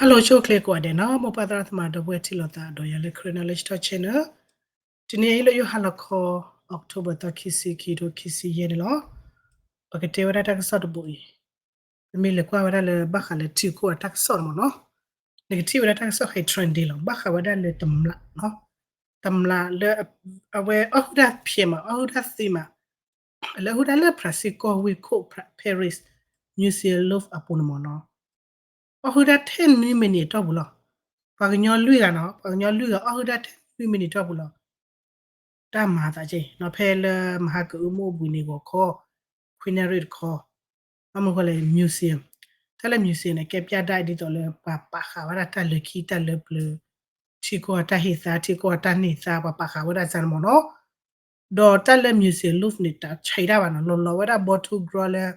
Hello ဆိၣ်ချ့ကိးဂၤဒဲးနီၤ မိၢ်ပၢ်သရၣ်သမါဒီပုၢ်ဝဲၢ်ထံၣ်လိာ်သးဒီးယၤလၢ Karen Knowledge Talk Channel တနံၤအံၤလၢယိၤဟၣ်လီၤခီ October သီခံဆံ ခံကထိခံဆံယဲၢ်န့ၣ်လီၤ. ပကတဲဝဲဒၣ်တၢ်ကစီၣ်တဘိအံၤ ပမ့ၢ်လဲၤကွၢ်ဝဲဒၣ်လၢဘၣ်ဃးလၢထံခိၣ်အတၢ်ကစီၣ်န့ၣ်မ့ၢ်နီၤ နကထံၣ်ဝဲဒၣ်တၢ်ကစီၣ်ခဲအံၤ trending လီၤ ဘၣ်ဃးဝဲဒၣ်လၢတမျးနီၤ တမျးလၢ အဝဲအီၣ်ဟုၣ်တၢ်ဖျဲးမး အီၣ်ဟုၣ်တၢ်သံမး လၢအီၣ်ဟုၣ်တၢ်လၢ Paris ကီၢ်ဝ့ၢ်ခိၣ် Paris Muséum Louvre အပူၤန့ၣ်မ့ၢ်နီၤ အီၣ်ဟုၣ်တၢ်ထဲနွံမံးနံးအတီၢ်ပူၤလီၤ. ပှၤကညီလွံၢ်ဂၤနီၤ ပှၤကညီလွံၢ်ဂၤ အီၣ်ဟုၣ်တၢ်ထဲနွံမံးနံးအတီၢ်ပူၤလီၤ. တၢ်မၤအသးကဲအံၤနီၤ ဖဲလၢမဟါကအုမ့ၢ်ဘှံးန့ၣ်ဂီၤခီ ခွံနၣ်ရံၣ်တခီ ဘၣ်မနုၤဃိလဲၣ် museum တၢ်လၢ museum န့ၣ် ကဲပြတိုက် ဒ်သိးလၢပှၤပာ်ဃာ်ဝဲဒၣ်တၢ်လၢခံတၢ်လၢပျၢၤ ထံကီၢ်အတၢ်ဟ့ၣ်သါ ထံကီၢ်အတၢ်န့ၢ်သါ ပှၤပာ်ဃာ်ဝဲဒၣ်န့ၣ်မ့ၢ်နီၤ ဒီးတၢ်လၢ Muséum Louvre န့ၣ် တဆံးတၢ်ဘၣ်နီၤ လီၤလီၤဝဲဒၣ် ဘီထူကရီလၢ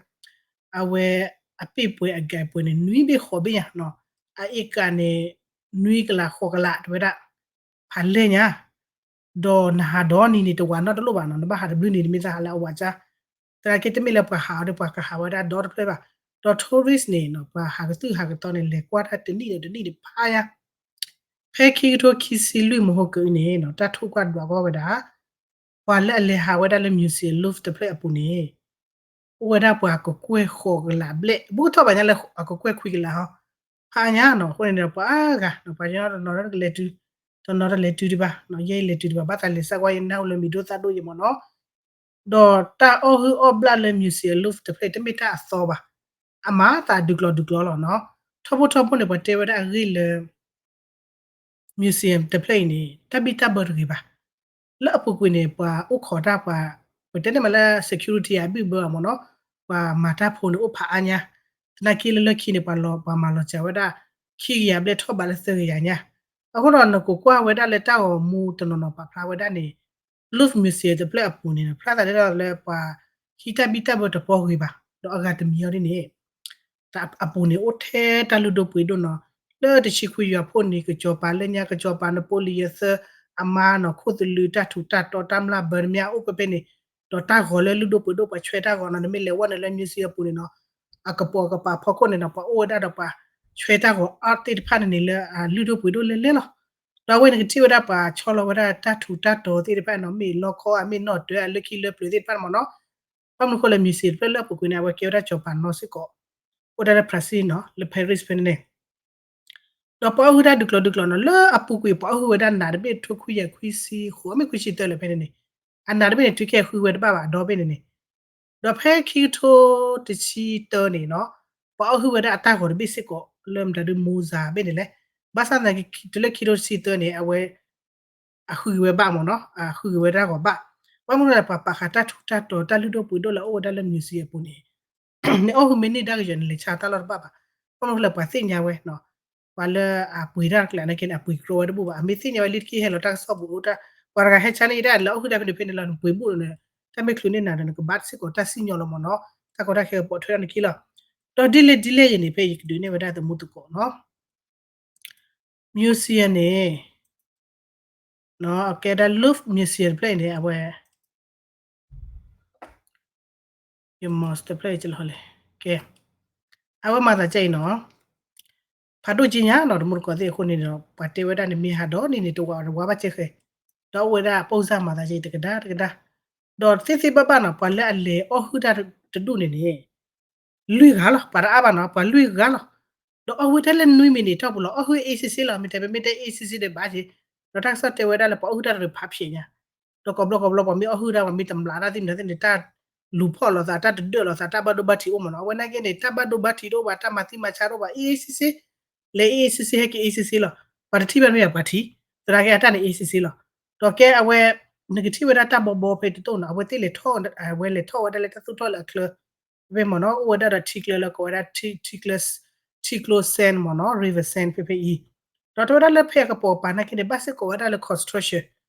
အဝဲအပ့ၢ်ပှဲၤအဂၤပှဲၤန့ၣ် နွံဘ့ၣ်ဃိးဘ့ၣ်ညါနီၤ အအ့ၣ်ကၤန့ၣ် နွံကလးဃိးကလး တဲဝဲဒၣ် ဖးလဲၢ်ညါ ဒီးနဟးဒီနံၤန့ၣ် တဝးနီတလိၣ်ဘၣ်နီၤ နဘၣ်ဟးတဘျုးနံၤ နမ့ၢ်သးဟးလၢအဝးကါ သနာ်က့တမ့ၢ်လၢပှၤဟးအီၤဒီး ပှၤကဟးဝဲဒၣ်ဒီတဖျၢၣ်ဘၣ် ဒီး tourist န့ၣ်နီၤ ပှၤဟးကသုၣ်ဟးကသီန့ၣ် လဲၤကွၢ်တၢ်တနံၣ်ဒီးတနံၣ်န့ၣ်ဖးညါ ဖဲခံကထိခံဆံလွံၢ်မဟါကအုန့ၣ်နီၤ တၢ်ထိၣ်ကွၢ်ဒွးကွၢ်ဝဲဒၣ် ပှၤလၢအလဲၤဟးဝဲဒၣ်လၢ Muséum Louvre တဖျၢၣ်အပူၤန့ၣ် အိၣ်ဝဲဒၣ်ပှၤကကွဲၢ်ဃိးကလးဘျဲၣ် ဘူးကထီၣ်ဘၣ်ညါလၢအကကွဲၢ်ခွံကလးဟီ ဖးညါနီၤ အဃိန့ၣ်ဒီးပှၤအါဂၤနီၤ ပှၤကညီတနီၤတလဲၤတုၤ တနီၤတလဲၤတုၤဒံးဘၣ် ယဲအံၤလဲၤတုၤဒံးဘၣ် ဘၣ်သးလဲၤစးကွၢ်ယနၢ်ဟူလၢမံၤဒိၣ်သၣ်ဒိၣ်ယဲမ့ၢ်နီၤ ဒီးတၢ်အီၣ်ဟုၣ်အီၣ်ဘျၣ်လၢ Muséum Louvre တဖျၢၣ်တမ့ၢ်တၢ်အသီဘၣ် အမၤသးဒုးကျိၤဒုးကျိၤလီၤနီၤ ထီဘိထီဘိန့ၣ် ပှၤတဲဝဲဒၣ်အဂ့ၢ်လၢ museum တဖျၢၣ်အံၤန့ၣ် တၢ်ဘံၣ်တၢ်ဘၢတဂ့ၤဘၣ် လၢအပူၤကွံာ်န့ၣ် ပှၤအိၣ်ခိးတၢ်ပှၤ ပတဲန့ၣ်မးလၢ security အဘံၣ်ဘၢအမ့ၢ်နီၤ ပှၤမၤတၢ်ဖိန့ၣ်အိၣ်ဖးအါညါ သနာ်က့လၢလၢခံန့ၣ် ပှၤလီၤ ပှၤမၤလီၤစှၤဝဲဒၣ် ခံကယၤဘျဲၣ်ထီၣ်ဘးလၢသၢကယၤညါ အဃိဒီးနကကွၢ်ဝဲဒၣ်လၢတၢ်ဂီၤမူတနီၤနီၤပာ်ဖျါဝဲဒၣ်န့ၣ် Louvre Museum တဖျၢၣ်အပူၤန့ၣ် ဖျါသးဒ်သိးလၢပှၤ ဟံးတၢ်ဘံၣ်တၢ်ဘၢတပီၢ်ဂ့ၤဘၣ် ဒီးအဂၤတမံၤအီၤဒ်န့ၣ် အပူၤန့ၣ်အိၣ်ထဲတၢ်လုၢ်ဒိၣ်ပှ့ၤဒိၣ်နီၤ လၢတဆံခွံယၤဖှိၣ်န့ၣ် ကစီၤပၤလၢညါ ကစီၤပၤနပိလံယၤသၢ အမါနီၤ ခိၣ်သလုး တၢ်ထူးတၢ်တီၤ တၢ်မျၢ်ဘၢတမံၤအိၣ်ဖဲဖဲန့ၣ် ဒီးတၢ်ဂီၤလၢလုၢ်ဒိၣ်ပှ့ၤဒိၣ်ပှၤဆွဲတၢ်ဂီၤနီၤ နမ့ၢ်လဲၤဝဲနုာ်လၢ museum အပူၤန့ၣ်နီၤ အကပိာ်ကပၤဖီခိၣ်န့ၣ်နီၤ ပှၤအိၣ်ဝဲဒၣ်ဒီးပှၤဆွဲတၢ်ဂီၤအါသ့ၣ်တဖၣ်န့ၣ်န့ၣ်လၢအလုၢ်ဒိၣ်ပှ့ၤဒိၣ်လဲၣ်လဲၣ်လီၤ ဒီးအဝဲန့ၣ်ကထံၣ်ဝဲဒၣ်ပှၤဆီလီၤဝဲဒၣ်တၢ်ထူးတၢ်တီၤသ့ၣ်တဖၣ်နီၤ မ့ၢ်လီခီ အမ့ၢ်နီၣ်တၢၤ အလၢခံလၢပျၢၤသ့ၣ်တဖၣ်န့ၣ်မ့ၢ်နီၤ ဘၣ်မနုၤဃိလဲၣ် museum တဖျၢၣ်လၢအပူၤကွံာ်န့ၣ် အဝဲကဲဝဲဒၣ်စီၤပၤနီၢ်စ့ၢ်ကီး အိၣ်ဒၣ်လၢ Paris နီၤ လၢ Paris ဖဲန့ၣ်န့ၣ် ဒီးပှၤအီၣ်ဟုၣ်တၢ်ဒုးကျိၤဒုးကျိၤနီၤ လၢအပူၤကွံာ် ပှၤအီၣ်ဟုၣ်ဝဲဒၣ်နးတဘ့ၣ် ထိခွံယၤခွံဆံဃိး မ့ၢ်ခွံဆံသၢလၢဖဲန့ၣ်န့ၣ် အနးတဘ့ၣ်န့ၣ် ထုးကဲဃုဝဲတဘၣ်ဘၣ် အဒီဘ့ၣ်န့ၣ်န့ၣ် ဒီးဖဲခံကထိတဆံတၢန့ၣ်နီၤ ပှၤအီၣ်ဟုၣ်ဝဲဒၣ်အတၢ်ဂီၤတဘ့ၣ်စ့ၢ်ကီး လၢမတၤဒုး Mozart ဘ့ၣ်န့ၣ်လဲၣ် ဘၣ်ဆၣ်သနာ်က့ တုၤလၢခံကထိတဆံတၢန့ၣ် အဝဲ အဃုက့ၤဝဲဘၣ်မ့ၢ်နီၤ အဃုက့ၤဝဲဒၣ်ဂီၤဘၣ် ဘၣ်မနုၤလဲၣ် ပှၤပာ်ဃာ်တၢ်ထူးတၢ်တီၤ တၢ်လုၢ်ဒိၣ်ပှ့ၤဒိၣ်လၢအအိၣ်ဝဲဒၣ်လၢ museum အပူၤန့ၣ် နအီၣ်ဟုၣ်မ့ၢ်န့ၢ်ဒၣ်ကယီၤန့ၣ် လဲၤဆါတၢ်လီၢ်တဘၣ်ဘၣ် ဘၣ်မနုၤလဲၣ် ပှၤသ့ၣ်ညါဝဲနီၤ ပှၤလၢအပှ့ၤတၢ်တကျါနာ်က့န့ၣ် အပှ့ၤကြီဝဲတဘူၣ်ဘၣ် အမ့ၢ်သ့ၣ်ညါဝဲလံတက့ၢ် ဟဲလီၤတၢ်ကစီၣ်ပူၤအိၣ်တၢ် ပှၤတဂၤဟဲဆါန့ၢ်ယတၢ်လၢအီၣ်ဟုၣ်တၢ်ဖဲန့ၣ်ဖဲန့ၣ်လီၤ နပှ့ၤဘူၣ်လီၤန့ၣ် တၢ်မ့ၢ်ချုးန့ၢ်နၤဒီး နကဘၣ်စ့ၢ်ကီးတၢ်စံၣ်ညီၣ်လီၤမ့ၢ်နီၤ တၢ်ကီတၢ်ခဲကပိာ်ထွဲဒၣ်နခံလီၤ ဒီးဒ်လဲၣ်ဒ်လဲၣ်အံၤန့ၣ် ဖဲယကဒုးနဲၣ်ဝဲဒၣ်သမူသကိးနီၤ museum န့ၣ် ကဲဒၣ် Louvre Museum တဖျၢၣ်အံၤန့ၣ် အဝဲ ယမီၤတဖျၢၣ်အံၤကလီၤလဲၣ် ကဲ အဝဲမၤသးကဲအံၤနီၤ ဖးဒိၣ်က့ညါနီၤ တမူတကိးသ့ၣ်အဃိန့ၣ်ဒီး ပှၤတဲဝဲဒၣ်န့ၣ် မ့ၢ်ဟးဒီနံၤန့ၣ် တဝးတဝးဘၣ်ကဲဃဲၤ ဒီးအိၣ်ဝဲဒၣ် ပိၢ်စၢ်မၤသးကဲအံၤ တကဒါတကဒါ ဒီးသ့သ့ဘၣ်ဘၣ်နီၤ ပှၤလၢအလဲၤအီၣ်ဟုၣ်တၢ်တဒူၣ်န့ၣ်န့ၣ် လွံၢ်ဂၤလီၤ ပှၤတအါဘၣ်နီၤ ပှၤလွံၢ်ဂၤလီၤ ဒီးအီၣ်ဟုၣ်တၢ်လၢနွံမံးနံးအတီၢ်ပူၤလီၤ အီၣ်ဟုၣ်အ့ၣ်ဆ့ဆ့လီၤ မ့ၢ်တဲ ပမ့ၢ်တဲအ့ၣ်ဆ့ဆ့ဒီးဘၣ်က့ၤ ဒီးတၢ်ကစီၣ်တဲဝဲဒၣ်လၢပှၤအီၣ်ဟုၣ်တၢ်တဖးဖျဲးညါ ဒီးကိးဘျီကိးဘျီပှၤမ့ၢ်အီၣ်ဟုၣ်တၢ် ပှၤမ့ၢ်တမျးတၢ်သ့ၣ်မနုၤသ့ၣ်န့ၣ် တၢ်လူၤဖီၣ်လိာ်သး တၢ်တဒၢးလိာ်သး တၢ်ဘၣ်ဒိဘၣ်ထံးအိၣ်မ့ၢ်နီၤ အဝဲနာ်က့န့ၣ် တၢ်ဘၣ်ဒိဘၣ်ထံးတအိၣ်ဘၣ် တၢ်မၤသံမၤဆါတအိၣ်ဘၣ် အ့ၣ်အ့ၣ်ဆ့ဆ့ လဲၤအ့ၣ်အ့ၣ်ဆ့ဆ့ ဟဲက့ၤအ့ၣ်အ့ၣ်ဆ့ဆ့လီၤ ပှၤတထံၣ်ဘၣ်မ့ၢ်ဘၣ်ပှၤထံၣ် သနာ်က့အတၢ်န့ၣ်အ့ၣ်အ့ၣ်ဆ့ဆ့လီၤ ဒီးကဲအဝဲ နကထံၣ်ဝဲဒၣ်တၢ်ဘီဘီဖဲတတိၢ်နီၤ အဝဲသ့ၣ်လဲၤထီၣ် အဝဲလဲၤထီၣ်ဝဲဒၣ်လၢတၢ်သူၣ်ထီၣ်လၢအချၢ ဖဲမ့ၢ်နီၤ အိၣ်ဝဲဒၣ်ဒီးထံကျိလၢကိးဝဲဒၣ် ထံကျိ Seine မ့ၢ်နီၤ River Seine ဖဲဖဲအံၤ ဒီးတဲဝဲဒၣ်လၢဖဲအကပိာ်ပၤနာ်က့န့ၣ် ဘၣ်စ့ၢ်ကီးဝဲဒၣ်လၢ construction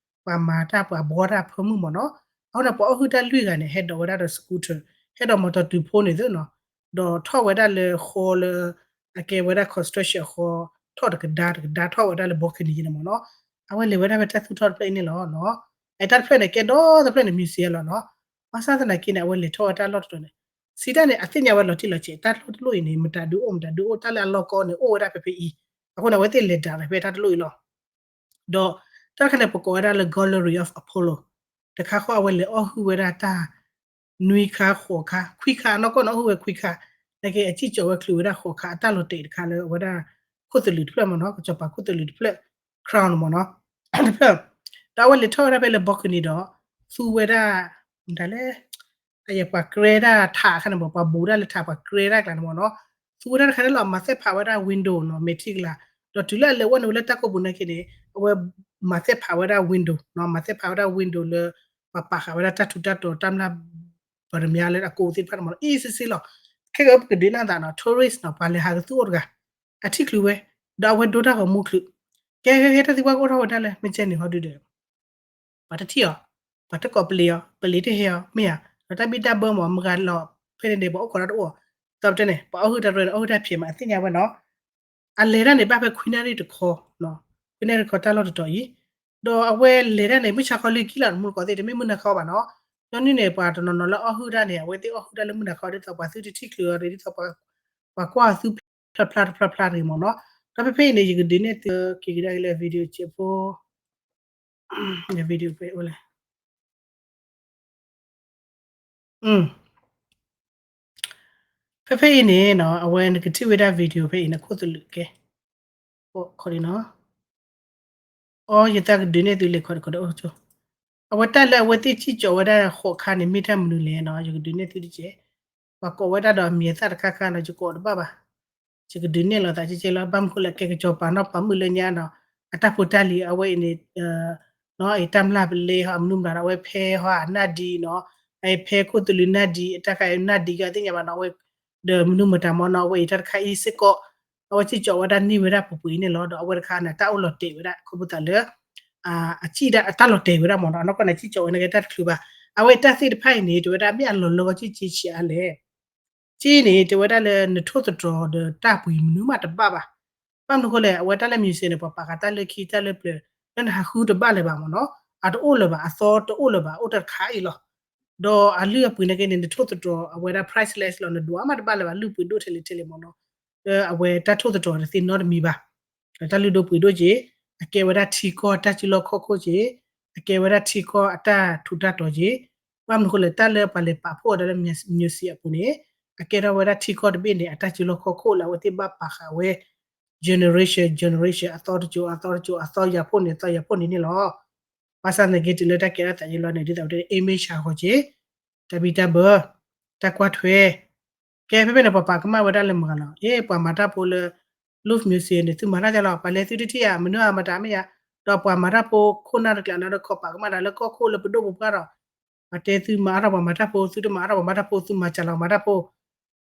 ပှၤမၤတၢ်ပှၤဘှီတၢ်ဖၢမုၢ်မ့ၢ်နီၤ အဃိန့ၣ် ပှၤအီၣ်ဟုၣ်တၢ်လွံၢ်ဂၤန့ၣ် ဟဲဒိးဝဲဒၣ်ဒီး scooter ဟဲဒိးမီတီၤတုၤဖိန့ၣ်သ့နီၤ ဒီးထီၣ်ဝဲဒၣ်လၢဃီလၢ အကဲဝဲဒၣ် construction အဃီ ထီၣ်တကဒါတကဒါထီၣ်ဝဲဒၣ်လၢ balcony န့ၣ်မ့ၢ်နီၤ အဝဲလဲၤဝဲဒၣ်ဖဲတၢ်သူၣ်ထီၣ်တဖျၢၣ်အံၤန့ၣ်လီၤ အတၢ်တဖျၢၣ်န့ၣ် ကဲဒီတဖျၢၣ်န့ၣ် museum လီၤနီၤ ဘၣ်ဆၣ်သနာ်က့န့ၣ် အဝဲလဲၤထီၣ်ဝဲတၢ်လီၢ်တတီၤန့ၣ် စံးတၢ်န့ၣ် အသ့ၣ်ညါဝဲလီၤတံၢ်လီၤဆဲး တၢ်လီၢ်တလီၢ်အံၤန့ၣ် မတၤဒုးအိၣ်မတၤဒုးအိၣ် တၢ်လၢအလီၢ်ကီန့ၣ် အိၣ်ဝဲဒၣ်ဖဲဖဲအံၤ အဃိန့ၣ် အဝဲသ့ၣ်လဲၤဒၣ်ဖဲတၢ်တလိၣ်အံၤလီၤ. ဒီးတၢ်တခါန့ၣ် ပကိးဝဲဒၣ်လၢ Gallery of Apollo တခါဃီ အဝဲလဲၤအီၣ်ဟုၣ်ဝဲဒၣ်တၢ် နွံခါဃိးခါ ခွံခါ အနီၢ်ကီၢ်န့ၣ်အီၣ်ဟုၣ်ဝဲခွံခါ, နာ်က့အစံၣ်ကၠီၤဝဲချုးဝဲဒၣ်ဃိးခါ အတၢ်လီၤတဲာ်တခါလၢအဝဲဒၣ် ခိၣ်သလုးတဖျၢၣ်မ့ၢ်နီၤ, ကစီၤပၤခိၣ်သလုးတဖျၢၣ် crown မ့ၢ်နီၤ, တဖျၢၣ်, ဒီးအဝဲလဲၤထီၣ်ဝဲဒၣ်ဖဲလၢ balcony ဒီး သူဝဲဒၣ် မတၤလဲၣ် အယဲၢ်ပှၤကြဲတၢ်ထးအခါန့ၣ်မ့ၢ် ပှၤဘူးတၢ်လၢထး ပှၤကြဲတၢ်ကျါန့ၣ်မ့ၢ်နီၤ, သူဝဲဒၣ်တခါန့ၣ်လီၤ မၤသ့ၣ်ဖးဝဲဒၣ် window နီၤ မဲာ်ထံကလၤ, ဒီးတုၤလၢအလဲၤဝဲန့ၣ်ဝဲလၢတၢ်ကိးပူၤနာ်က့န့ၣ် အဝဲမၤသ့ၣ်ဖးဝဲဒၣ် window နီၤ, မၤသ့ၣ်ဖးဝဲဒၣ် window လၢ ပှၤပာ်ဃာ်ဝဲဒၣ်တၢ်ထူးတၢ်တီၤ တၢ်မျၢ် ပှၤတမျၢ်လၢအကိးသ့ၣ်တဖၣ်န့ၣ်မ့ၢ်နီၤ, အ့ၣ်စ့စ့လီၤ, ခဲကပကဒုးနၢ်သးနီၤ tourist နီၤ ပှၤလဲၤဟးကသူၣ်အိၣ်တဂၤ, အထံၣ်ချုးဝဲ, ဒီးအဝဲဒိတၢ်ဂီၤမူချုး, ကဲ ကဲ ကဲ တၢ်သံကွၢ်ကအိၣ်ထီၣ်ဝဲဒၣ်လၢ မ့ၢ်ကဲန့ၣ်ဟီဒုဒီး ပှၤတထံၣ်အီၤ, ပှၤတကိးပလံၤအီၤ, ပလံၤတဟဲအီၤ မ့ၢ်ဧါ, ဒီးတၢ်ဘံၣ်တၢ်ဘၢမ့ၢ် မဂၤလီၤ ဖဲန့ၣ်န့ၣ် ပှၤအိၣ်ခိးတၢ်တအိၣ်, ဒီးပတဲန့ၣ် ပှၤအီၣ်ဟုၣ်တၢ်တရၢန့ၣ် အီၣ်ဟုၣ်တၢ်ဖျဲးမး အသ့ၣ်ညါဝဲနီၤ, အလဲၤတၢ်န့ၣ် ဘၣ်ဖဲခွံနၣ်ရံၣ်တခီ, ခွံနၣ်ရံၣ်တခီတၢ်လီၢ်တတီၤအံၤ, ဒီးအဝဲလဲၤတၢ်န့ၣ် မုၢ်ဆါခီလၢကံလီၤ မုၢ်တကိးသ့ၣ် တမ့ၢ်မုၢ်နၤခီဘၣ်နီၤ, ညီနုၢ်န့ၣ် ပှၤတနီၤနီၤလၢအီၣ်ဟုၣ်တၢ်န့ၣ် အဝဲသ့ၣ်အီၣ်ဟုၣ်တၢ်လၢမုၢ်နၤခီဒ်သိး ပှၤသုတထံၣ်ချုးအီၤ ဒ်သိး ပှၤကွၢ်အီၤသုဖျါဖျါတဖျါဖျါတဂ့ၤမ့ၢ်နီၤ, ဒီးဖဲဖဲအံၤန့ၣ် ယကဒုးနဲၣ်သု က့ၤကဒါက့ၤလၢ video က့ဖိ video ဖဲအိၣ်လဲၣ်, ဖဲဖဲအံၤန့ၣ်နီၤ အဝဲနကထံၣ်ဝဲဒၣ် video ဖဲအံၤန့ၣ် ခိၣ်သလုးကဲ, ခီဒနီၤ, အီ ယသးကဒုးနဲၣ်သုလံာ်ခီဒခိၣ်ဒီးအိၣ်ကၠိ, အဝဲတၢ်လၢအဝဲသ့ၣ်စံၣ်ကၠီၤဝဲဒၣ်ဃိးခါန့ၣ် မ့ၢ်တၢ်မနုၤလဲၣ်နီၤ ယကဒုးနဲၣ်သုတက့ၢ်, ပှၤကိးဝဲဒၣ်ဒီးအမံၤအသၣ်တခါခါနီၤ ယကိးတဘၣ်ဘၣ် ယကဒုးနဲၣ်လီၤသးကဲကဲလီၤ ဘၣ်မနုၤဃိလဲၣ် ကဲကစီၤပၤနီၤ ပှၤမုၣ်လၢညါနီၤ အတၢ်ဖိတၢ်လံၤအဝဲအံၤန့ၣ် အတၢ်မျၢ်ပလဲဟီ အမနုၤမတၤနီၤ အဝဲဖဲဟီအနၢ်ဒံနီၤ အဖဲခိၣ်သလုးနၢ်ဒံ အတၢ်ခါအံၤနၢ်ဒံကသ့ၣ်ညါဘၣ်နီၤ အဝဲ ဒီးမနုၤမတၤမ့ၢ်နီၤ အဝဲအံၤတၢ်တခါအံၤစ့ၢ်ကီး အဝဲစံၣ်ကၠီၤဝဲဒၣ်န့ၢ်ဝဲဒၣ်ပူၤပူၤအံၤန့ၣ်လီၤ ဒီးအဝဲတခါန့ၣ် တၢ်အိၣ်လီၤတဲာ်ဝဲဒၣ် ခီဖျိသးလၢ အစံၣ်ဒၣ်အတၢ်လီၤတဲာ်ဝဲဒၣ်မ့ၢ်နီၤ အနီၢ်ကီၢ်န့ၣ် စံၣ်ကၠီၤဝဲန့ၣ်ကဲတၢ်တချုးဘၣ် အဝဲတၢ်သ့ၣ်တဖၣ်အံၤန့ၣ် တဲဝဲဒၣ်မ့ၢ်အလီၤလၢဂီၢ်ကၠံၣ်ကၠံၣ်ဆံးအါလဲၣ် ကၠံၣ်န့ၣ် တဲဝဲဒၣ်လၢနထိၣ်သတြီၤဒီးတၢ်ပှံၤမနုၤမးတဘၣ်ဘၣ်. ဘၣ်မနုၤဃိလဲၣ် အဝဲတၢ်လၢ museum န့ၣ် ပှၤပာ်ဃာ်တၢ်လၢခံတၢ်လၢပျၢၤ လၢနဟးဃုတဘၣ်လၢၤဘၣ်မ့ၢ်နီၤ, အတအိၣ်လၢၤဘၣ် အသီတအိၣ်လၢၤဘၣ် အိၣ်တၢ်တခါအံၤလီၤ. ဒီးအလုၢ်အပှ့ၤနာ်က့န့ၣ် နထိၣ်သတြီၤအဝဲဒၣ် priceless လီၤ နဒွးမးတဘၣ်လၢၤဘၣ် လုၢ်ပှ့ၤဒိၣ်ထဲလဲၣ်ထဲလဲၣ်မ့ၢ်နီၤ. အဝဲတၢ်ထိၣ်သတြီၤတသ့နီတမံၤဘၣ် တၢ်လုၢ်ဒိၣ်ပှ့ၤဒိၣ်က့ၤ, အကဲဝဲဒၣ်ထံကီၢ်တၢ်စုလီၢ်ခီၣ်ခိၣ်က့ၤ, အကဲဝဲဒၣ်ထံကီၢ်အတၢ်ထူးတၢ်တီၤက့ၤ. ဘၣ်မနုၤဃိလဲၣ် တၢ်လၢပှၤလဲၤပာ်ဖှိၣ်အီၤဒီးလၢ museum အပူၤန့ၣ် အကဲထီၣ်ဝဲဒၣ်ထံကီၢ်တဘ့ၣ်န့ၣ် အတၢ်စုလီၢ်ခီၣ်ခိၣ်လၢအဝဲသ့ၣ်ဘၣ်ပာ်ဃာ်ဝဲ generation generation အသီတစိၤ အသီတစိၤ အသီယၤဖှိၣ်န့ၣ် အသီယၤဖှိၣ်န့ၣ်န့ၣ်လီၤ. ဘၣ်ဆၣ်သနာ်က့ တုၤလၢတၢ်ကဲထီၣ်သးယံၤလီၤန့ၣ် ဒ်သိးပတဲ image ဟးဂီၤက့ၤ, တၢ်ဘံၣ်တၢ်ဘၢ, တၢ်ကွၢ်ထွဲ, ကဲဖဲဖဲန့ၣ် ပှၤပာ်ကမၣ်ဝဲဒၣ်လၢမတၤဂၤလီၤ. အ့ ပှၤမၤတၢ်ဖိလၢ Louvre Museum န့ၣ် သုမၤတၢ်ကလီၤ ပှၤလဲၤသုတထံၣ်ဧါ မနုၤအမတၤမ့ၢ်ဧါ, ဒီးပှၤမၤတၢ်ဖိခိၣ်နၢ်တကျါန့ၣ်ဒီး ခီပာ်ကမၣ်တၢ်လၢကီၢ်ခိၣ်လၢပဒိၣ်ပပှၢ်ဒီး ပှၤတဲသုမၤအါထီၣ်ပှၤမၤတၢ်ဖိ သုတမၤအါထီၣ်ပှၤမၤတၢ်ဖိ သုမၤစှၤလီၤမၤတၢ်ဖိ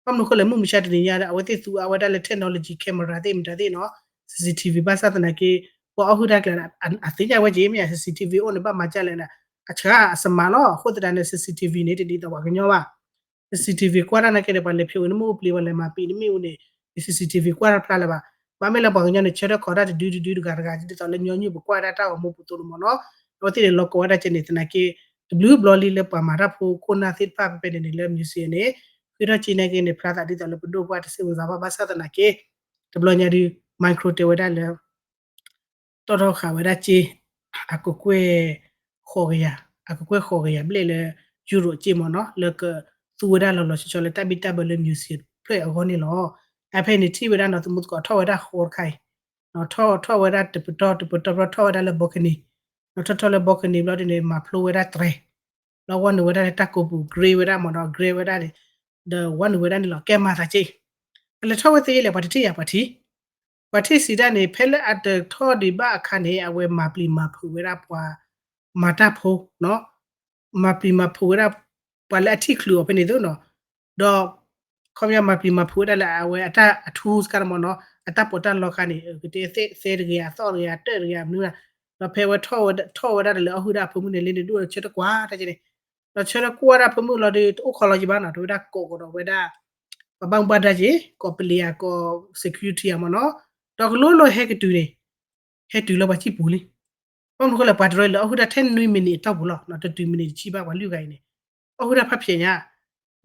ဘၣ်မနုၤဃိလဲၣ် မုၢ်မဆါတနံၤညါဒီး အဝဲသ့ၣ်သူအါဝဲဒၣ်လၢ technology camera သ့ၣ်မတၤသ့ၣ်နီၤ CCTV ဘၣ်ဆၣ်သနာ်က့ ပှၤအီၣ်ဟုၣ်တၢ်ကျါန့ၣ် အသ့ၣ်ညါဝဲက့ၤ မ့ၢ်ဧါ CCTV အိၣ်န့ၣ် ဘၣ်မၤကၢ်လဲၣ်န့ၣ် အဆှါအစမၤလီၤ. အဃိသတးန့ၣ် CCTV န့ၣ် တဒ်သိးပှၤကညီဘၣ်. CCTV ကွၢ်တၢ်နာ်က့ဒီး ပှၤလဲၤဖျိးဝဲန့ၣ် မ့ၣ်အူပျံၤ ပှၤလဲၤမၤပံာ်န့ၣ်မ့ၣ်အူန့ၣ် CCTV ကွၢ်တၢ်ဖျါလၢၤဘၣ်. ဘၣ်မ့ၢ်လၢပှၤကညီန့ၣ် ဆၢထၢၣ်ခီးတၢ်တဒုတဒုတဂၤတဂၤ ဒ်သိးလၢညီနုၢ်ပကွၢ်ဒၣ်တၢ်ဂီၤမူပူၤသိးန့ၣ်မ့ၢ်နီၤ အဝဲသ့ၣ်န့ၣ် လီၤကိးဝဲဒၣ်ကဲန့ၣ် သနာ်က့ တဘျုးဘျီလံလၢပှၤမၤတၢ်ဖိခိၣ်နၢ်သ့ၣ်တဖၣ်ဖဲဖဲန့ၣ်န့ၣ် လၢ museum န့ၣ် ဃ့ထီၣ်က့ၤနာ်က့န့ၣ် ဖျါသးဒ်သိးလၢပဒိၣ်ပှၢ်တစဲးဖိစးဘၣ် ဘၣ်ဆၣ်သနာ်က့ တဘျီညါဒုး Macron တဲဝဲဒၣ်လၢ တီၣ်ထီၣ်ဃာ်ဝဲဒၣ်က့ အကကွဲၢ် ဃိးကယၤ အကကွဲၢ်ဃိးကယၤဘျဲၣ်လၢ Euro က့မ့ၢ်နီၤ လၢကသူဝဲဒၣ်လီၤလီၤဆီဆီလၢတၢ်ဘံၣ်တၢ်ဘၢလၢ museum ဖျၢၣ်အဂီၢ်န့ၣ်လီၤ. အဖဲန့ၣ်ထံၣ်ဝဲဒၣ်နီၤ သမူသကိးထီၣ်ဝဲဒၣ်ဃိးတခါအံၤ ထီၣ်ထီၣ်ဝဲဒၣ်တပတီၢ်တပတီၢ်ဘျီထီၣ်ဝဲဒၣ်လၢ balcony ထီၣ်ထီၣ်လၢ balcony ဘျီဒ်န့ၣ် မၤဖျိဝဲဒၣ်တြဲၤ ဘျီဝဲနုာ်ဝဲဒၣ်လၢတၢ်ကိးပူၤ gray ဝဲဒၣ်မ့ၢ်နီၤ gray ဝဲဒၣ်န့ၣ် ဒီးဝဲနုာ်ဝဲဒၣ်န့ၣ်လီၤ ကဲမၤသးက့ အလဲၤထီၣ်ဝဲသ့လၢပှၤတထံၣ်ယၤပှၤထံၣ် ပှၤထံၣ်စံးဒၣ်န့ၣ် ဖဲလၢအတထီၣ်ဒံးဘၣ်အခါန့ၣ် အဝဲမၤပျံၤမၤဖုးဝဲဒၣ်ပှၤ မၤတၢ်ဖိ မၤပျံၤမၤဖုးဝဲဒၣ် ပှၤလၢအထံၣ်ချုးအီၤဖဲန့ၣ်သိးနီၤ ဒီး ခီပညီမၤပျံၤမၤဖုးဝဲဒၣ်လၢအဝဲအတၢ်အ tools ခါန့ၣ်မ့ၢ်နီၤ အတၢ်ပီးတၢ်လီခါန့ၣ် ကတဲသဲတဂ့ၤ အသီၣ်တဂ့ၤ အတၢၢ်တဂ့ၤ အမနုၤ ဒီးဖဲဝဲထီၣ်ဝဲဒၣ်လၢအီၣ်ဟုၣ်ဒၣ်အဖိမုၣ်န့ၣ် လၢန့ၣ်ဒိၣ်ဆၢထၢၣ်ကွၢ်တၢ်က့န့ၣ် ဒီးဆၢထၢၣ်ကွၢ်ဒၣ်ဖိမုၣ်လီၤဒီး တအိၣ်ခိးလီၤက့ၤဘၣ်နီၤ တဲဝဲဒၣ်ကိးကဒီးဝဲဒၣ် ပှၤဘၣ်မူဘၣ်ဒါက့ ကိးပလံၤဧါ ကိး security ဧါမ့ၢ်နီၤ ဒီးကလိလိဟဲကတုၤန့ၣ် ဟဲတုၤလၢပှၤစံၣ်ပူၤလံ ဘၣ်မနုၤဃိလဲၣ် ပှၤတရၢလၢအီၣ်ဟုၣ်တၢ်ထဲနွံမံးနံးအတီၢ်ပူၤလီၤ တတုၤမံးနံးတဆံဘၣ် ပှၤလွံၢ်ဂၤအံၤန့ၣ် အီၣ်ဟုၣ်တၢ်ဖးဖျဲးညါ ဒီ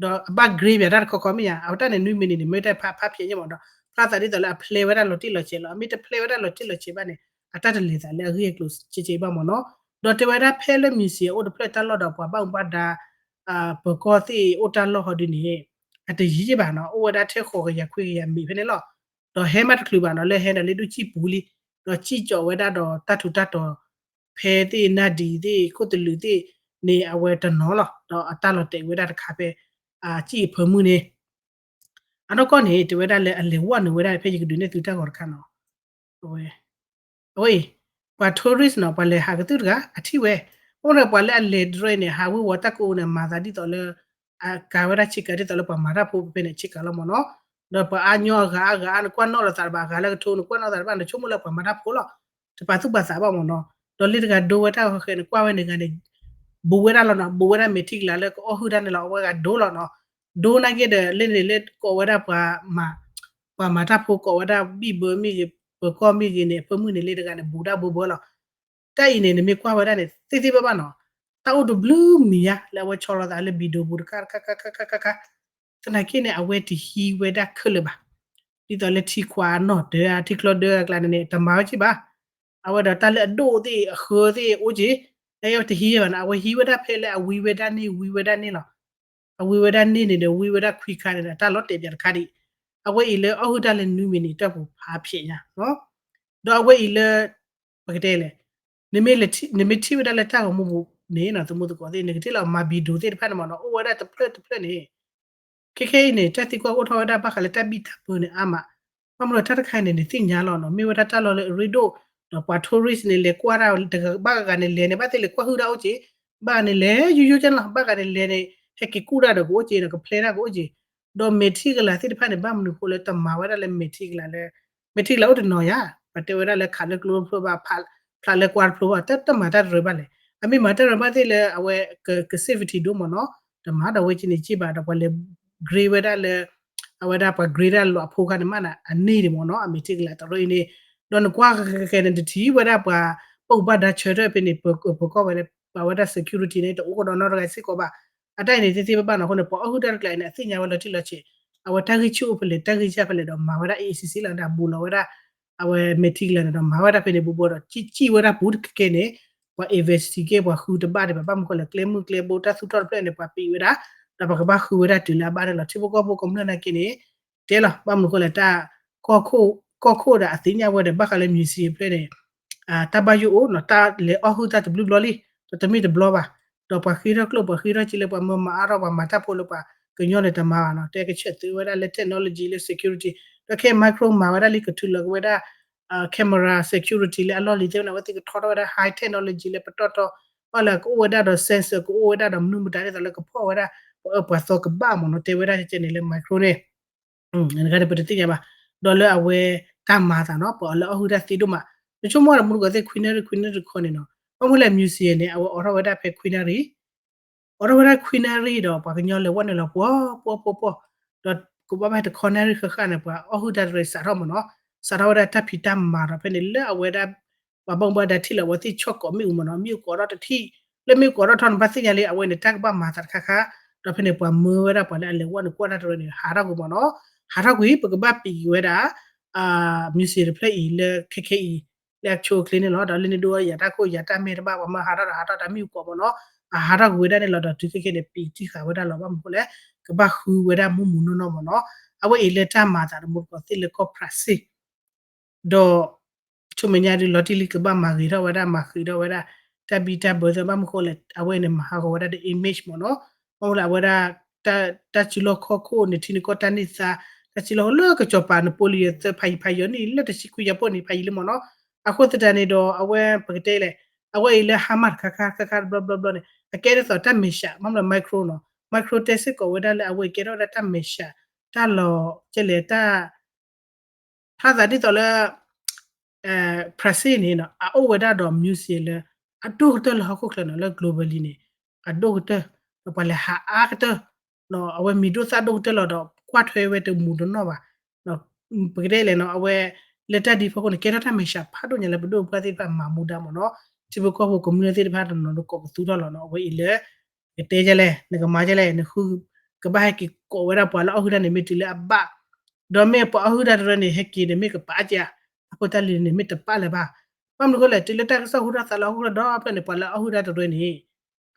းအဘၣ် grade ပၠးတၢ်တခီခီမ့ၢ်ဧါ အဝဲတၢ်န့ၣ်နွံမံးနံးန့ၣ် မ့ၢ်တၢ်ဖးဖးဖျဲးညါမ့ၢ်ဒီး ဖျါ ဖျါသးဒ်သိးလၢအဖျဲဝဲဒၣ်လီၤတံၢ်လီၤဆဲးလီၤ. အမ့ၢ်တဖျဲဝဲဒၣ်လီၤတံၢ်လီၤဆဲးဘၣ်န့ၣ် အတၢ်တလဲၤသးလၢအဂ့ၢ်အကျိၤကဲကဲဘၣ်မ့ၢ်နီၤ. ဒီးတဲဝဲဒၣ်ဖဲလၢ museum အိၣ်တဖျၢၣ်တၢ်လီၢ်ဒီးပှၤဘၣ်မူဘၣ်ဒါ ပၢၤကီၢ်သ့ၣ်အိၣ်တၢ်လီၢ်ဟီဒုန့ၣ် အတယံာ်ဘၣ်နီၤ, အိၣ်ဝဲဒၣ်ထဲဃိးကယၤခွံကယၤမ့ၢ်ဖဲန့ၣ်လီၤ. ဒီးဟဲမးတချုးဘၣ်နီၤ, လၢဟဲဒီးလၢဒိၣ်စံၣ်ပူၤလံ, ဒီးစံၣ်ကၠီးဝဲဒၣ်ဒီးတၢ်ထူးတၢ်တီၤ ဖဲသ့ၣ်နၢ်ဒံးသ့ၣ်ခိၣ်သလုးသ့ၣ်န့ၣ် အဝဲတနီၤလီၤ. ဒီးအတၢ်လီၤတဲာ်ဝဲဒၣ်တခါဖဲ စံၣ်အဖၢမုၢ်န့ၣ် အနီၢ်ကီၢ်န့ၣ် တဲဝဲဒၣ်လၢအလဲၤဝဲနုာ်ဝဲဒၣ် ဖဲယကဒုးနဲၣ်သုတၢ်ဂီၤတခါနီၤ. အဝဲအံၤ ပှၤ tourist နီၤ, ပှၤလဲၤဟးကသုၣ်တဂၤ အထံၣ်ဝဲ, အိၣ်ဒီးပှၤလၢအလဲၤတရၢအံၤန့ၣ် ဟးဝ့ၤဝီၤတၢ်ကအိန့ၣ် မၤသးဒ်သိးလၢ အကၤဝဲဒၣ်ဆ့ကၤဒ်သိးလၢပှၤမၤတၢ်ဖိဖဲန့ၣ် ဆ့ကၤလီၤမ့ၢ်နီၤ. ဒီးပှၤအါညီအဂၤအါဂၤအါ နကွၢ်နီၣ်လိာ်သးတဘၣ် အဂၤလၢကထိ နကွၢ်နီၣ်သးတဘၣ် နဆိကမိၣ်လၢပှၤမၤတၢ်ဖိလီၤ. တပာ်သူၣ်ပာ်သးဘၣ်မ့ၢ်နီၤ. ဒီးလၢတဂၤဒိဝဲတၢ်ဃဲး နကွၢ်ဝဲန့ၣ်ဂၤန့ၣ် ဘူးဝဲဒၣ်လီၤနီၤ, ဘူးဝဲဒၣ်မဲာ်ထံကလၤလၢကအီၣ်ဟုၣ်တၢ်န့ၣ်လီၤ, အဝဲဂၤဒိလီၤနီၤ. ဒိနာ်က့ဒီး လၢန့ၣ်လၢကိးဝဲဒၣ်ပှၤ ပှၤမၤတၢ်ဖိကိးဝဲဒၣ် ဘံၣ်ဘၢမ့ၢ်ဂ့ၤ ပၢၤကီၢ်မ့ၢ်ဂ့ၤန့ၣ် အဖၢမုၢ်န့ၣ်လၢတဂၤန့ၣ် ဘူးဒၣ်ဘၢဘၢလီၤ. တၢ်အံၤန့ၣ် နမ့ၢ်ကွၢ်ဝဲဒၣ်န့ၣ် သ့သ့ဘၣ်ဘၣ်နီၤ, တၢ်အိၣ်တဘျုးမံၤညါ လၢအဝဲဆီလီၤသးလၢ ဘံၣ်ဒိဘူးတခါခါခါခါခါခါ, သနာ်က့န့ၣ် အဝဲတဟံးဝဲဒၣ်ခဲလၢာ်ဘၣ်. ဒ်သိးလၢထံခွးနီၣ်တၢၤ ထံချီဒၢအကျါန့ၣ်န့ၣ် တမၤဝဲက့ၢ်ဘၣ်. အဝဲဒီးတၢ်လၢအဒိၣ်သ့ၣ်အဃၢသ့ၣ်အိၣ်က့ၢ်, တၢ်အံၤတဟံးဘၣ်နီၤ, အဝဲဟံးဝဲဒၣ်ဖဲလၢအဝံဝဲဒၣ်န့ၣ် ဝံဝဲဒၣ်န့ၣ်လီၤ. အဝံဝဲဒၣ်န့ၣ်န့ၣ်ဒီး ဝံဝဲဒၣ်ခွံခါန့ၣ်ဒီး တၢ်လီၤတဲာ်ပၠးတခါဒံး, အဝဲအံၤလၢအီၣ်ဟုၣ်တၢ်လၢနွံမံးနံးတၢ်ပူၤဖးဖျဲးညါ, ဒီးအဝဲအံၤလၢ ပကတဲလဲၣ်, နမ့ၢ်ထံၣ်ဝဲဒၣ်လၢတၢ်ဂီၤမူပူၤန့ၣ် သမူသကိးသ့ၣ် နကထံၣ်လီၤမၤဘံၣ်ဒိၣ်သ့ၣ်တဖၣ်န့ၣ်မ့ၢ်နီၤ အိၣ်ဝဲဒၣ်တဖျၢၣ်တဖျၢၣ်န့ၣ် ခဲခဲအံၤန့ၣ် တၢ်သံကွၢ်အိၣ်ထီၣ်ဝဲဒၣ်ဘၣ်ဃးလၢတၢ်ဘံၣ်တၢ်ဘၢန့ၣ်အါမး, ဘၣ်မနုၤတၢ်တခါအံၤန့ၣ် နသ့ၣ်ညါလီၤနီၤ, မ့ၢ်ဝဲဒၣ်တၢ်လီၢ်လၢအရ့ဒိၣ်, ဒီးပှၤ tourist န့ၣ် လဲၤကွၢ်တၢ်, ဘၣ်ဂၤန့ၣ်လဲၤန့ၣ် ဘၣ်သ့ၣ်လဲၤကွၢ်ဟုၣ်တၢ်အိၣ်က့ၢ်, ဘၣ်ဂၤန့ၣ်လဲၤယိယိကဲန့ၣ်လီၤ, ဘၣ်ဂၤန့ၣ်လဲၤန့ၣ် ဟဲက့ၤကူၣ်တၢ်ဒီးကအိၣ်က့ၢ်နီၤ, ကဖျဲတၢ်ကအိၣ်က့ၢ်, ဒီးမဲာ်ထံကလၤသ့ၣ်တဖၣ်န့ၣ် ဘၣ်မနုၤအဃိလၢတမၤဝဲဒၣ်လၢမဲာ်ထံကလၤလၢ မဲာ်ထံကလၤအိၣ်တနီၤယါ, ပှၤတဲဝဲဒၣ်လၢခးလၢကျိတဖျိဘၣ်, ဖျးလၢကွၢ်တဖျိဘၣ်, တမၤတၢ်တရၢဘၣ်လဲၣ်, အမ့ၢ်မၤတၢ်ရၢဘၣ်သ့ၣ်လၢအဝဲက safety ဒိၣ်မ့ၢ်နီၤ, တမၤဒီးဝဲကန့ၣ်က့ၢ်ဘၣ်, ဒီးပှၤလဲၤ grade ဝဲဒၣ်လၢ အဝဲဒၣ်ပှၤ grade ဒၣ်လီၤအဖိခါန့ၣ်မးန့ၣ် အန့ၢ်ဒံးမ့ၢ်နီၤ, အမဲာ်ထံကလၤတရၢအံၤန့ၣ်, ဒီးနကွၢ်ကဲကဲန့ၣ် တထံၣ်ဝဲဒၣ်ပှၤပအိၣ်ဘၣ်ဒါဆၢထၢၣ်ဖဲန့ၣ် ပကီၢ်ဝဲလၢ ပှၤဝဲဒၣ် security န့ၣ် တအိၣ်ကဒီးနီတဂၤစ့ၢ်ကီးဘၣ်, အတၢ်အံၤန့ၣ် သ့သ့ဘၣ်ဘၣ်နီၤ, အဃိန့ၣ် ပှၤအီၣ်ဟုၣ်တၢ်တကျါအံၤန့ၣ် အသ့ၣ်ညါဝဲလီၤတံၢ်လီၤဆဲး, အဝဲတၢ်ဂံၢ်ဆူၣ်အိၣ်ဖဲလဲၣ် တၢ်ဂံၢ်ဆူၣ်အိၣ်ဖဲလဲၣ် တၢ်ဂံၢ်ဆူၣ်အိၣ်ဖဲလဲၣ်ဒီး ဘူးလီၤဝဲဒၣ် အဝဲမဲာ်ထံကလၤန့ၣ်ဒီး မၤဝဲဒၣ်ဖဲန့ၣ်ဘူးဘၢဒီး စံၣ်ဝဲဒၣ်ပူၤတကဲကဲန့ၣ်, ပှၤ investigate ပှၤဃုတဘၣ်ဒံးဘၣ်, ဘၣ်မနုၤဃိလဲၣ် ကျဲမုၢ်ကျဲဘိတၢ်သူၣ်ထီၣ်တဖျၢၣ်န့ၣ် ပှၤပံးဝဲဒၣ်, ဒီးပှၤကဘၣ်ဃုဝဲဒၣ်တုၤလၢအဘၣ်န့ၣ်လီၤ, ထံဖိကီၢ်ဖိကမျၢၢ်နာ်က့န့ၣ် တဲလီၤ, ဘၣ်မနုၤဃိလဲၣ် တၢ် ကီၢ်ခိၣ်ဒီးအသ့ၣ်ညါဝဲဒီး ဘၣ်ဃးလၢ museum ဖျၢၣ်န့ၣ် တၢ်ဘၣ်ယိၣ်အိၣ်နီၤ, တၢ်လဲၤအီၣ်ဟုၣ်တၢ်တဘျုးဘျီလံ, ဒီးတမ့ၢ်တဘျီဘၣ်, ဒီးပှၤဃ့ထီၣ်ကျိၣ် ပှၤဃ့ထီၣ်စ့လၢပှၤမၢမၤအါထီၣ်ပှၤမၤတၢ်ဖိလၢပှၤကညီန့ၣ်တမၤဘၣ်နီၤ, တဲကဆၢၣ်သုးဝဲဒၣ်လၢ technology လၢ security, ဒီးခဲ micro မၤဝဲဒၣ်လံ ကထုးလီၤက့ၤဝဲဒၣ် camera security လၢအလီၢ်လံၤသ့ၣ်ဝဲန့ၣ် အဝဲသ့ၣ်ကထီထီၣ်ဝဲဒၣ် high technology လၢပတီၢ်ထီ, ဘၣ်လၢကအိၣ်ဝဲဒၣ်ဒီး sensor ကအိၣ်ဝဲဒၣ်ဒီးမနုၤမတၤဒ်သိးလၢကဖီၣ်ဝဲဒၣ် ပှၤအၢပှၤသီကဘၣ်မ့ၢ်နီၤ, တဲဝဲဒၣ်ကဲန့ၣ်လၢ micro န့ၣ် နကါန့ၣ် ပတသ့ၣ်ညါဘၣ်, ဒီးလၢအဝဲတၢ်မၤသးနီၤ ပှၤအီၣ်လၢအီၣ်ဟုၣ်တၢ်သ့ဒိၣ်မး, နဆိကမိၣ်ဒီးမူတကိးသ့ၣ် Queenary Queenary တခီန့ၣ်နီၤ, ဘၣ်မနုၤလဲၣ် museum န့ၣ် အဝဲအိးထီၣ်ဝဲဒၣ်ဖဲ Queenary, အိးထီၣ်ဝဲဒၣ် Queenary ဒီးပှၤကညီလဲၤဝဲနုာ်လီၤပှီၢ်ပှီၢ်ပှီၢ်ပှီၢ်, ဒီးကဘၣ်ဘၣ်တခီ နၣ်ရံၣ်ဃၣ်ဃၣ်န့ၣ် ပှၤအီၣ်ဟုၣ်တၢ်တရံးစးထီၣ်မ့ၢ်နီၤ, စးထီၣ်ဝဲဒၣ်တၢ်ဖံးတၢ်မၤဒီးဖဲန့ၣ်လၢအဝဲဒၣ် ပှၤဘၣ်မူဘၣ်ဒါထံၣ်လီၤ အဝဲသ့ၣ်ဆီၣ်ကိးမ့ၣ်အူမ့ၢ်နီၤ, မ့ၣ်အူကိးထီၣ်တထံၣ်, လၢမ့ၣ်အူကိးထီၣ်ထီၣ်န့ၣ် ဘၣ်သ့ၣ်ညါလံ အဝဲန့ၣ်တၢ်ကဘၣ်မၤသးတခါခါ, ဒီးဖဲန့ၣ်ပှၤမၢဝဲဒၣ်ပှၤလၢအလဲၤဝဲနုာ်ကွၢ်တၢ်တရံးန့ၣ် ဟးထီၣ်ကွံာ်မ့ၢ်နီၤ, ဟးထီၣ်ကွံာ် ပကဘၣ်ပံးက့ၤဝဲဒၣ် museum တဖျၢၣ်အံၤလၢခဲခဲအံၤ လၢအဆိအချ့န့ၣ်လီၤ, ဒီးလၢန့ၣ်ဒိယၤတၢ်ခိၣ်ယၤတၢ်မဲာ်တဘၣ် ပှၤမၢဟးထီၣ်ဒီးဟးထီၣ်တၢ်မ့ၣ်အူကိးမ့ၢ်နီၤ, အဟးထီၣ်ကွံာ်ဝဲဒၣ်န့ၣ်လီၤ, ဒီးတုၤခဲခဲန့ၣ် ပံးတံၢ်ဃာ်ဝဲဒၣ်လီၤ ဘၣ်မနုၤဃိလဲၣ် ကဘၣ်ဃုဝဲဒၣ်မူးမူးနီၢ်နီၢ်မ့ၢ်နီၤ, အဝဲအံၤလၢတၢ်မၤသးတမူတကိးသ့ၣ်လၢကီၢ်ဖြးစ့ၣ် ဒီး ဆိမဲာ်ညါဒုးလီၤတံၢ်လံ ကဘၣ်မၤဂ့ၤထီၣ်ဝဲဒၣ် မၤဃံးထီၣ်ဝဲဒၣ် တၢ်ဘံၣ်တၢ်ဘၢသ့ၣ် ဘၣ်မနုၤဃိလဲၣ် အဝဲန့ၣ် မၤဟးဂီၤဝဲဒၣ်ဒီး image မ့ၢ်နီၤ, ဘၣ်မနုၤလဲၣ် အဝဲဒၣ် တၢ်စုလီၢ်ခီၣ်ခိၣ်န့ၣ် ထံနကီၢ်တၢ်န့ၢ်သါ တၢ်စုလီၢ်လၢကစီၤပၤ Napoleon သၢဖးယံၤဖးယီၤန့ၣ် လၢတဆံခွံယၤပိၢ်န့ၣ် ဖးယံၤလံမ့ၢ်နီၤ, အဃိသတးန့ၣ်ဒီး အဝဲပကတဲလဲၣ် အဝဲအံၤလၢဟါမၢ်တခါခါခါခါတဘျီဘျီဘျီန့ၣ် အကဲဒ်သိးတၢ်မဲာ်ဆှး ဘၣ်မနုၤလဲၣ် micro နီၤ, micro တဲစ့ၢ်ကီးဝဲဒၣ်လၢအဝဲအံၤကဲထီၣ်ဝဲဒၣ်တၢ်မဲာ်ဆှး တၢ်လီၤ ကဲလဲၣ်တၢ် ဖျါသးဒ်သိးလၢ ဖြးစ့ၣ်န့ၣ် အအိၣ်ဝဲဒၣ်ဒီး museum လၢ အဒိၣ်ကတၢၢ်လၢဟီၣ်ခိၣ်ချၢနီၤ လၢ globally န့ၣ် အဒိၣ်ကတၢၢ် ဒီးပှၤလဲၤဟးအါကတၢၢ် အဝဲမံၤဒိၣ်သၣ်ဒိၣ်ကတၢၢ်လီၤဒီး ကွၢ်ထွဲဝဲတမုာ်တနီၣ်ဘၣ် ပကတဲလဲၣ်နီၤ အဝဲ လၢတၢ်ဒ်ဖီခိၣ်န့ၣ် ကဲထီၣ်တၢ်မဲာ်ဆှးဖးဒိၣ်ညါလၢပဒိၣ်ပပှၢ်သ့ၣ်တဖၣ် မၤမူဒါမ့ၢ်နီၤ ထံဖိကီၢ်ဖိကမျၢၢ်သ့ၣ်တဖၣ်တနီၤနီၤ ကိးပသူထီၣ်လီၤနီၤ အဝဲအံၤလၢ ကတဲဒ်လဲၣ် နကမၤဒ်လဲၣ် နဃု ကဘၣ်ဟဲက့ၤကိးဝဲဒၣ်ပှၤလၢအီၣ်ဟုၣ်တၢ်န့ၣ် မ့ၢ်တုၤလၢအဘၣ် ဒီးမ့ၢ်ပှၤအီၣ်ဟုၣ်တၢ်တရၢန့ၣ် ဟဲက့ၤဒီးမ့ၢ်ကပာ်ကဲ အဃိတၢ်လံၤန့ၣ် မ့ၢ်တပာ်လၢၤဘၣ်. ဘၣ်မနုၤအဃိလဲၣ် တုၤလၢတၢ်ကစီၣ်ဟူထီၣ်သးလီဟီၣ်ခိၣ်ဒီဖျၢၣ်န့ၣ် ပှၤလၢအီၣ်ဟုၣ်တၢ်တရၢန့ၣ်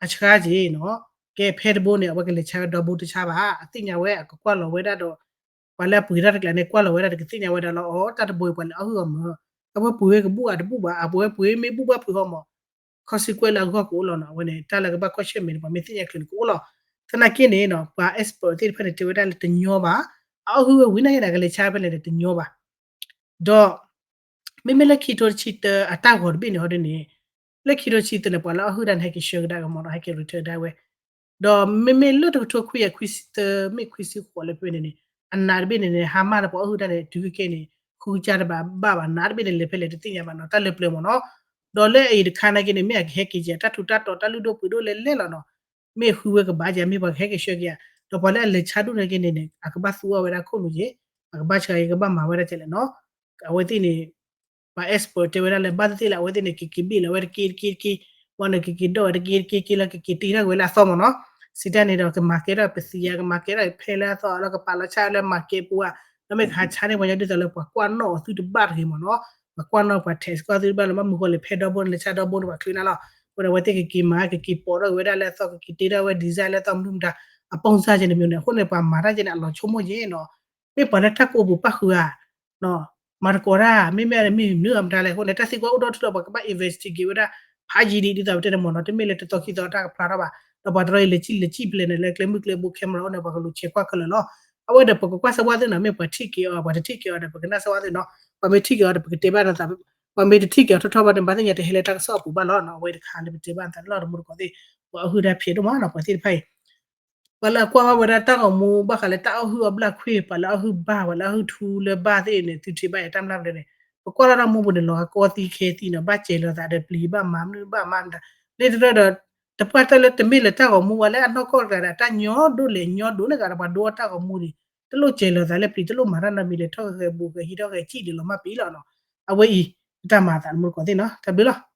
အဆှါက့ၤနီၤ, ကဲဖဲတဘိန့ၣ် အဝဲကလဲၤဆါဝဲဒီဘိတဆါဘၣ်, အသ့ၣ်ညါဝဲအကကွၢ်လီၤဝဲဒၣ်ဒီး ပှၤလၢအပှ့ၤတၢ်တကျါန့ၣ် ကွၢ်လီၤဝဲဒၣ်ဒီးကသ့ၣ်ညါဝဲဒၣ်လီၤ အီ တၢ်တဘိအံၤပှၤလဲၤအီၣ်ဟုၣ်အီၤမး, အဝဲပှ့ၤဝဲကဘူၣ်အတဘူၣ်ဘၣ်, အဝဲပှ့ၤမ့ၢ်ဘူၣ်ဘၣ်ဖုးအီၤမး consequence လၢအဂီၢ်ကအိၣ်လီၤနီၤ. အဝဲန့ၣ် တၢ်လၢကဘၣ်ကွၢ်ဆၢၣ်မဲာ်န့ၣ် ပှၤမ့ၢ်သ့ၣ်ညါချုးန့ၣ်ကအိၣ်လီၤ. သနာ်က့န့ၣ်နီၤ ပှၤ expert သ့ၣ်တဖၣ်န့ၣ် တဲဝဲဒၣ်လၢတညီဘၣ်, အအီၣ်ဟုၣ်ဝဲဝံၤနာ်က့န့ၣ် ကလဲၤဆါဖဲလဲၣ်န့ၣ်တညီဘၣ်. ဒီး မ့မ့ၢ်လၢခံထိတဆံတၢအတၢ်ဂီၤတဘ့ၣ်န့ၣ်ဟီဒ်န့ၣ်, လၢခံထိတဆံတၢန့ၣ် ပှၤလၢအီၣ်ဟုၣ်တၢ်န့ၣ် ဟဲက့ၤဆှၢကဒါက့ၤမးနီၤ, ဟဲက့ၤ return ကဒါဝဲ ဒီးမ့မ့ၢ်လၢတကထိခွံကယၤခွံဆံသၢ မ့ၢ်ခွံဆံဃိးလၢဖဲန့ၣ်န့ၣ်, အနးတဘ့ၣ်န့ၣ်န့ၣ် ဟါမၢ်လၢပှၤအီၣ်ဟုၣ်တၢ်န့ၣ် တုၤခဲကဲန့ၣ် ဃုကစၢ်တဘၣ်ဘၣ်ဘၣ် နးတဘ့ၣ်န့ၣ် လဲၤဖဲလဲၣ်တသ့ၣ်ညါဘၣ်နီၤ, တၢ်လၢပျၢၤမးနီၤ. ဒီးလၢအအံၤတခါနာ်က့န့ၣ် မ့ၢ်အကဟဲက့ၤကဲ တၢ်ထူးတၢ်တီၤ တၢ်လုၢ်ဒိၣ်ပှ့ၤဒိၣ်လဲၤလဲၤလီၤနီၤ, မ့ၢ်ဃုဝဲကဘၣ်ကဲ မ့ၢ်ပှၤကဟဲက့ၤဆှၢက့ၤဧါ, ဒီးပှၤလၢအလဲၤဆါဒူၣ်နာ်က့န့ၣ်န့ၣ် အကဘၣ်သူအီၤဝဲဒၣ်ခိၣ်နူာ်က့, အကဘၣ်ဆှၢက့ၤ ကဘၣ်မၤဝဲဒၣ်ကဲလဲၣ်နီၤ. အဝဲသ့ၣ်န့ၣ် ပှၤ expert တဲဝဲဒၣ်လၢဘၣ်သ့ၣ်သ့ၣ်လၢအဝဲသ့ၣ်န့ၣ် ကက့ၤဘ့ၣ်လီၤဝဲတက့တက့တက့, ဝံၤန့ၣ် ကက့ၤဒိးဝဲတက့တက့က့လၢ ကက့ၤတ့ထီၣ်ဝဲလၢအသီမးနီၤ. စံးတၢ်န့ၣ်ဒီး ကမၤကဲထီၣ်ပသံးဧါ, ကမၤကဲထီၣ်ဖဲလၢအသီလၢကပာ်လီၤဆၣ်လၢမၤကဲပူၤဧါ, ဒီးမ့ၢ်ကဟးဆါန့ၢ်ပှၤညီဒ်သိးလၢပှၤကွၢ်နီၣ်အီၤသုတဘၣ်တဂ့ၤမးနီၤ, ပှၤကွၢ်နီၣ်ပှၤ test ကွၢ်သုတဘၣ်လၢ ဘၣ်မနုၤဃိလဲၣ် ဖဲဒီဘိန့ၣ် လဲၤဆါဒီဘိန့ၣ် ပှၤချုးနၤလီၤ. အဃိန့ၣ် အဝဲသ့ၣ်ကက့ၤမၤ ကက့ၤပိာ်ထီၣ်က့ၤဝဲဒၣ်လၢအသီ ကက့ၤတ့ထီၣ်ဝဲ design လၢအသီမနုၤမတၤ အပုံစံကဲန့ၣ်မ့ၢ်န့ၣ်, အဃိန့ၣ် ပှၤမၤတၢ်ကဲန့ၣ် အလီၤဆိကမိၣ်က့နီၤ. မ့ၢ်ပှၤလၢတၢ်ကိးပူၤပၣ်ဃုာ်ဧါ, မၤသကိးတၢ် မ့မ့ၢ်မ့ၢ်မနုၤအမတၤလဲၣ်. အဃိန့ၣ် တၢ်သံကွၢ်အိၣ်ဒီးထူလီၤ ပှၤကဘၣ် investigate ဝဲဒၣ် ဖးယံာ်ဒံး ဒ်သိးပတဲန့ၣ်မ့ၢ်နီၤ, တမ့ၢ်လၢတသီခံသီတၢ်ကဖျါထီၣ်ဘၣ်. ဒီးပှၤတရၢအံၤ လဲၤစံၣ်လဲၤစံၣ်ဖဲလဲၣ်န့ၣ် လၢကျဲမုၢ်ကျဲဘိ camera အိၣ်န့ၣ် ပှၤကလူၤဆဲးကွၢ်ခဲလၢာ်လီၤ. အဝဲဒီးပကကွၢ်စၢၤဝဲသ့ၣ်နီၤ, မ့ၢ်ပှၤထံၣ်က့ၤအီၤ ပှၤတထံၣ်က့ၤအီၤဒီး ပကနၣ်စၢၤဝဲသ့ၣ်နီၤ, ပှၤမ့ၢ်ထံၣ်က့ၤအီၤဒီး ပကတဲဘၣ်နသး, ပှၤမ့ၢ်တထံၣ်က့ၤအီၤထီၣ်ထီၣ်ဘၣ်န့ၣ် ဘၣ်သ့ၣ်ညါတဟဲလၢတၢ်ကစီၣ်အပူၤဘၣ်လီၤနီၤ. အဝဲတခါလၢပတဲဘၣ်နသးလီၤ တမူတကိးသ့ၣ်, ပှၤအီၣ်ဟုၣ်တၢ်ဖျဲးဒိၣ်မးနီၤ ပှၤသ့ၣ်တဖၣ်အံၤ ပှၤလၢအကွၢ်ဘၣ်ဝဲဒၣ်တၢ်ဂီၤမူ ဘၣ်ဃးလၢတၢ်အီၣ်ဟုၣ်အီဘျၣ်ခွ့ၣ်, ပှၤလၢအဟုၣ်ဘၣ် ပှၤလၢအဟုၣ်ထူလၢဘၣ်သ့ၣ်န့ၣ် သုထံၣ်ဘၣ်ယတၢ်မျၢ်ပလဲန့ၣ်, ပကွၢ်လၢတၢ်မူပူၤန့ၣ် လီၤဂာ်ကီသံခဲသံနီၤ, ဘၣ်စဲးလီၤသးဒီးပျံၤ ဘၣ်မၤမနုၤဘၣ်မၤမတၤ, လၢတရၢဒီး တပှၢ်တၢ်လၢတမ့ၢ်လၢတၢ်ဂီၤမူဝဲလၢအနီၢ်ကီၢ်တဂၤဒီး တၢ်ညီဒိၣ်လဲၣ်ညီဒိၣ်န့ၣ်ဂၤဒီး ပှၤဒိအီၣ်တၢ်ဂီၤမူန့ၣ် တလိၣ်စဲးလီၤသးလၢပျံၤ တလိၣ်မၤတၢ်နီတမံၤ လဲၤထီၣ်ဂဲၤဂဲၤဘူးဂဲၤဟံးထီၣ်ဂဲၤစံၣ်ဒံးလီၤမၢ်ပံၤလီၤနီၤ. အဝဲအံၤတၢ်မၤအသးတမူတကိးသ့ၣ်နီၤ, တၢ်ဘျုးလီၤ.